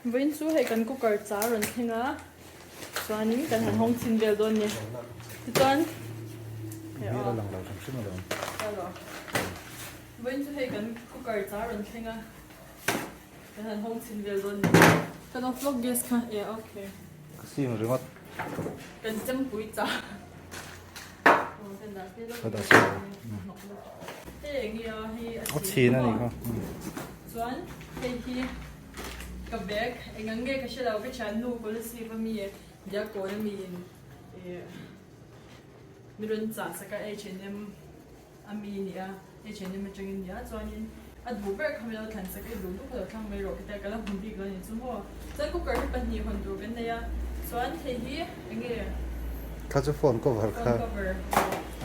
Vawiin chu hei kan cooker cha a rawn thleng a, chuanin kan han hawng chhin vel dawn ni. Tichuan hei aw. Vawiin chu hei kan cooker cha a rawn thleng a, kan han hawng chhin vel dawn ni. Kan off lawk gas kha e okay. Ka sim ringawt. Kan chempui cha. Ka dah chhin lo. Hei eng nge a hei a chhin a ni kha. Chuan hei hi ka bag eng ang nge ka hre lo ka thiannu Kolasib a mi Diakkawn a mi in ih mi rawn chah sak a H&M a mi nia H&M atangin nia chuanin a duh ber kha min lo thlan sak a i duh duh kha lo thlang mai rawh ka tia ka la hmu bik lo a ni chu maw chuan cooker hi pahnih hawn tur kan nei a chuan hei hi eng nge Kha chu phone cover kha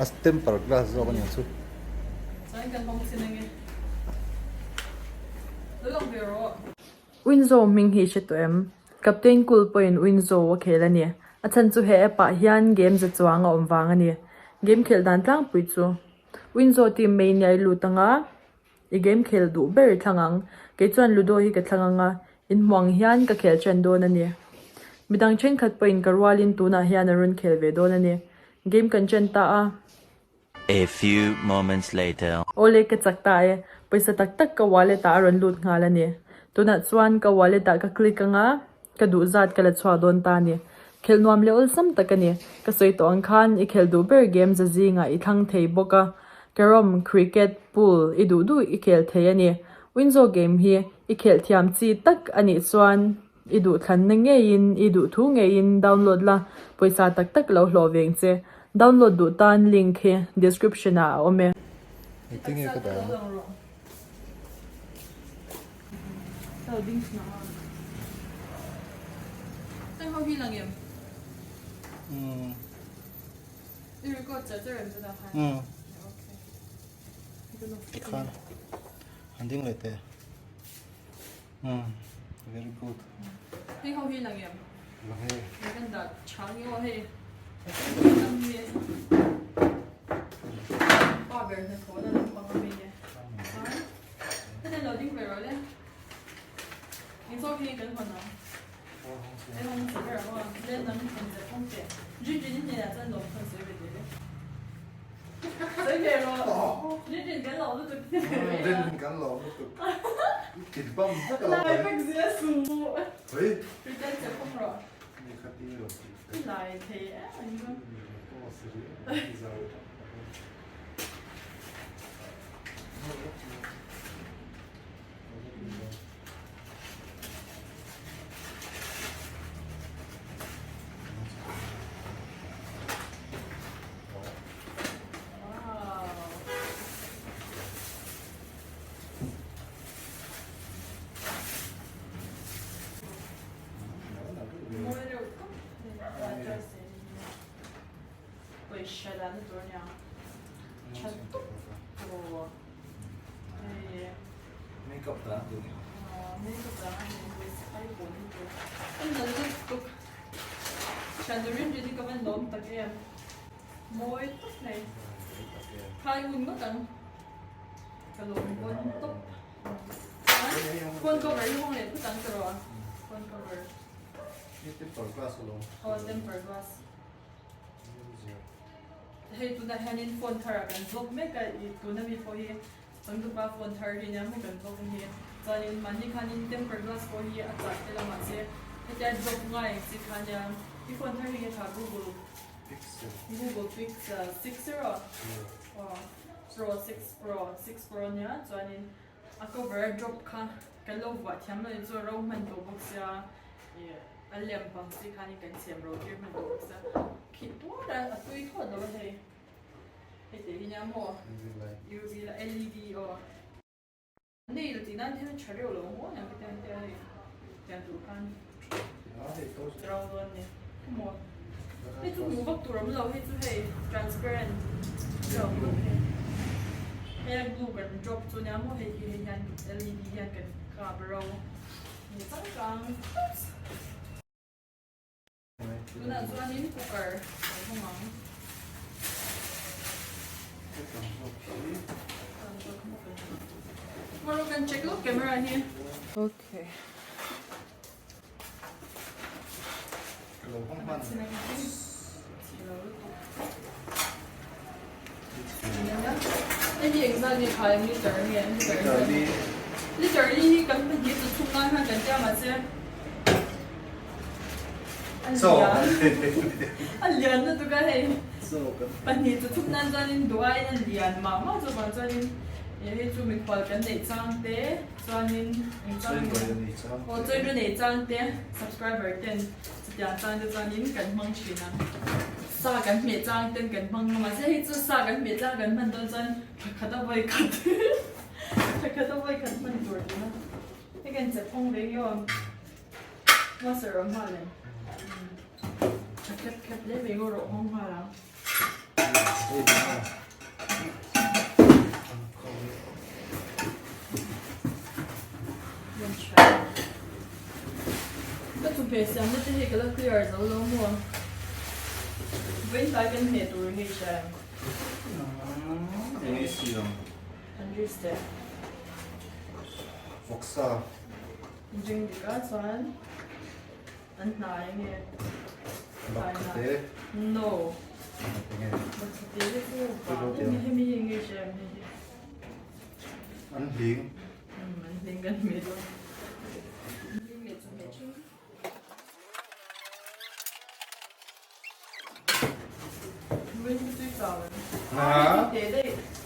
a temper glass zawk a nia chu. Chuan kan hawng chin ange. Lo lang ve rawh. Winzo hming hi i hre tawh em? Captain Cool pawhin Winzo a khel a ni. A chhan chu he app ah hian game za chuang a awm vang a ni. Game khelh dan tlangpui chu Winzo team mai nia i lut anga i game khel duh ber i thlang ang. Kei chuan Ludo hi ka thlang anga inhmuh ang hian ka khel ṭan dawn a ni. Midang ṭhenkhat pawhin ka rualin tunah hian a rawn khel ve dawn a ni. Game kan ṭan ta a. A few moments later. Awle ka chak ta e, pawisa tak tak ka wallet ah a rawn lut nghal a ni. Tunah chuan ka wallet ah ka click anga ka duh zat ka la chhuak dawn ta a ni. Khelh nuam leh awlsam tak a ni. Ka sawi tawh ang khan i khelh duh ber game za zingah i thlang thei bawk a. Carrom, cricket, pool i duh duh i khel thei a ni. Winzo game hi i khelh thiam chi tak a nih chuan I duhthlanna ngeiin, i duhthu ngeiin download la, pawisa tak tak lo hlawh veng che. Download duh tan link hi description ah a awm e. Engtin nge ka dah ang? Tikhan han ding leh teh. Umm very good. Hei ho hi lang em? Lang e. Hei kan dah tha nge aw hei. Kan mi pa ber hna thawh na lampang a mi e. Hei lo ding ve rawh le. Eng zawk hi kan hawn ang. Hei hong che ber ang aw. Le nang hawn che hong che. Jin jin in hnenah chuan lawm khawn sawi ve teh le. Sawi ve rawh. Jin jin kan lawm lutuk. Jin jin kan lawm lutuk. I bam vek a lo. Lai vek zia su. Hei. Return che phawng rawh. Ni kha ti lo ti. I lai thei em anh chu. Pawisa dahna tur ania tha tawp aw hei Makeup dahna tur ania aw makeup dahna tur pawisa ai pawhna tur a nalh lutuk thian rin rin hi ka van lawm tak em. Mawi tawp mai. Khai un ngawt ang. Ka lawm bawn tawp. Phone cover hi hawng leh phut ang ka rawh a. Phone cover. Hi temper glass alawm. Aw temper glass. Hei tunah hianin phone thar ah kan vlog mek a, i tuna mi pawh hi changtupa phone thar hi nia maw kan vlog na hi. Chuanin mahni khanin temper glass pawh hi a chah tel a mahse hetia drop ngai ang chi kha nia i phone thar hi nge tha Google Pixel. Google Pixel 6 erawh aw Pro 6 Pro 6 Pro nia chuanin a cover a drop kha kan lo vuah thiam lo ni chu a ro hman tawh bawk sia ih a lem pang chi khanin kan siam ro tir hman tawh bawk sia khih tuar a a tui thawt lo a hei hei te hi nia maw UV light LED aw. Nail tih nan hian tha reuh lo maw nia hetiang te a hei tiang tur khan ro dawn ni maw hei chu hmuh vak tur awm lo hei chu hei transparent hei a glue kan drop chu nia maw hei hi hei hian led hian kan kap ro ni changkang oops. Tunah chuanin cooker kan hawng ang. Tomorrow kan check lawk camera hi. Okay. Ka lo hawng hman. Hei hi engzat nge khai ang liter nge liter li liter li hi kan pahnih chu chhung nan khan kan tia mahse a lian lutuk a hei pahnih chu chhung nan chuanin duh aiin a lian mah mah chuvang chuanin hei chu mikhual kan neih chang te chuanin engchang nge aw chawi nei chang te subscriber ten Chutiang chang te chuanin kan hmang thin a, sa kan hmeh chang ten kan hmang ngam a, mahse hei chu sa kan hmeh chang kan hman dawn chuan thla khat a vawi khat thla khat a vawi khat hman tur tih na hei kan che phawng ve nge aw master awm nghal em tha khep khep hle mai ngaw rawh hawng nghal ang. Ka chawhmeh siamna te hi ka la clear zo lo maw? Vawiin tlai kan hmeh tur hi hria em? Eng nge siam? An risk teh. Vawksa. Drink dik a chuan. An hnai nge? Bakkhate. No. Enge? Bakkhate te chu hemi hemi hi enge hria em hei hi? An hling. An hling kan hmeh dawn. An hling leh chawhmeh ṭhin.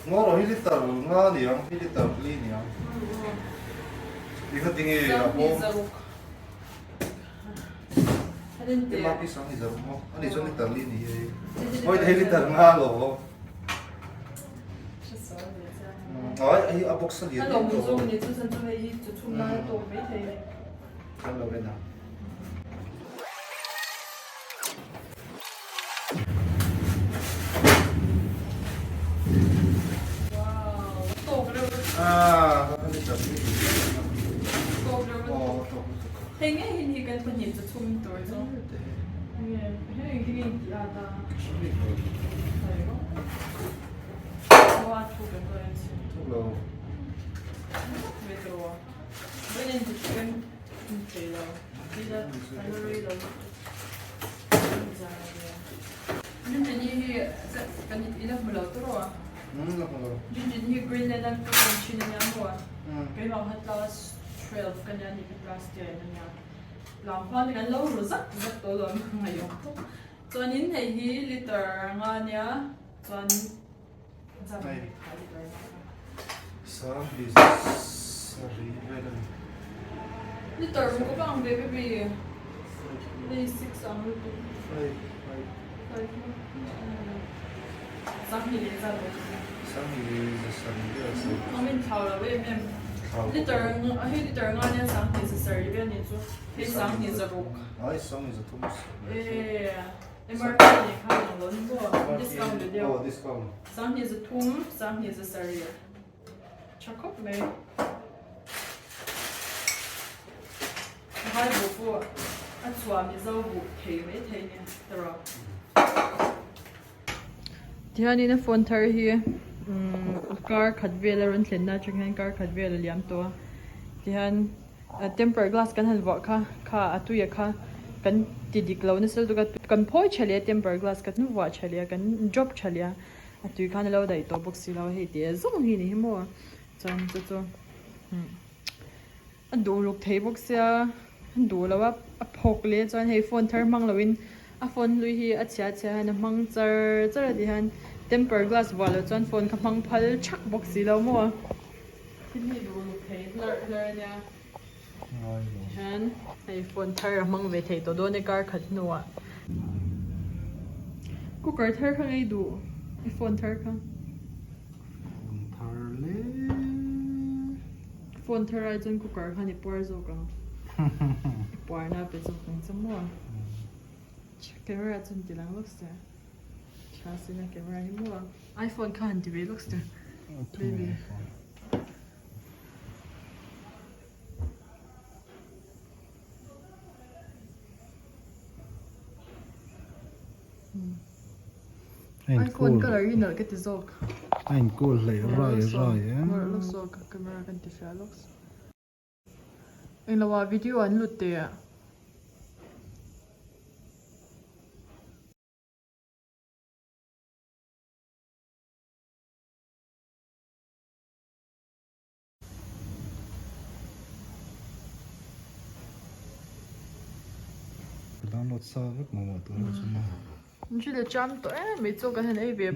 Ngaw rawh hi liter nga niang hi liter li niang i kha tinge a bawm ema pi sang hi zaruk maw ani chuan liter li ni hei hawi hei liter nga lo ai hei a box a lian em tawh kan lo en a. Hei nge hin hi kan pahnih chu chhum tur chu nge hei hi nge ti a ta Chuanin hei hi liter nga nia chuan Liter ruk a vang ve baby hei six ang lutuk Sanghnih leh zat ve Ang in thlau lo em em liter hei liter nga nia sanghnih za sarih vel nih chu hei sanghnih za ruk MRP nih khan ang lo ni maw discount ve deuh Sanghnih za thum, sanghnih za sarih tha khawp mai. Vai buh pawh a chhuah Mizo buh thei mai thei nia tawrh. Tihianin a phone thar hi kar khat vel a rawn thlenna atang hian kar khat vel a liam tawh a tihian. Temper glass kan han vuah kha kha a tuia kha kan ti dik lo nasa lutuk a kan phawi tha leh a temper glass kan vuah tha leh a kan drop tha leh a a tui khan a lo daih tawh bawk si lo a hei tih zawng hi ni hi maw chuan chu chu a duh ruk thei bawk sia a duh lo a a phawk leh chuan hei phone thar hmang lo in a phone hlui hi a chhia chhia hian a hmang char char a ti hian temper glass vuah loh chuan phone kha hmang phal thak bawk si lo maw. Thil hi duh uluk thei hlarh hlarh a nia. Tihian hei phone thar a hmang ve thei tawh dawn e kar khat hnuah. Cooker thar kha ngei duh i phone thar kha. Phone thar le. Phone thar ai chuan cooker khan i puar zawk ang. I puarna pe zawk ang che maw. Camera chuan ti lang lawk se. Tha sina camera hi maw. iPhone kha han ti ve lawk se baby. iPhone color hi nalh ka ti zawk. A in cool hlei rai rai em. Lawk saw camera kan ti fiah lawk. Englo ah video an lut teh. Download sa vek mamawh tur ho chu maw. Ji le cham tawh em mai chu kan han ei ve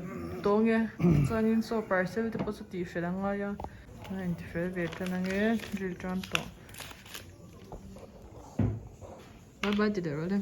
tawng e chuanin chaw parcel te pawh chu tih fel a ngai a a inti fel ve tan ange ji le cham tawh bye bye ti leh rawh le.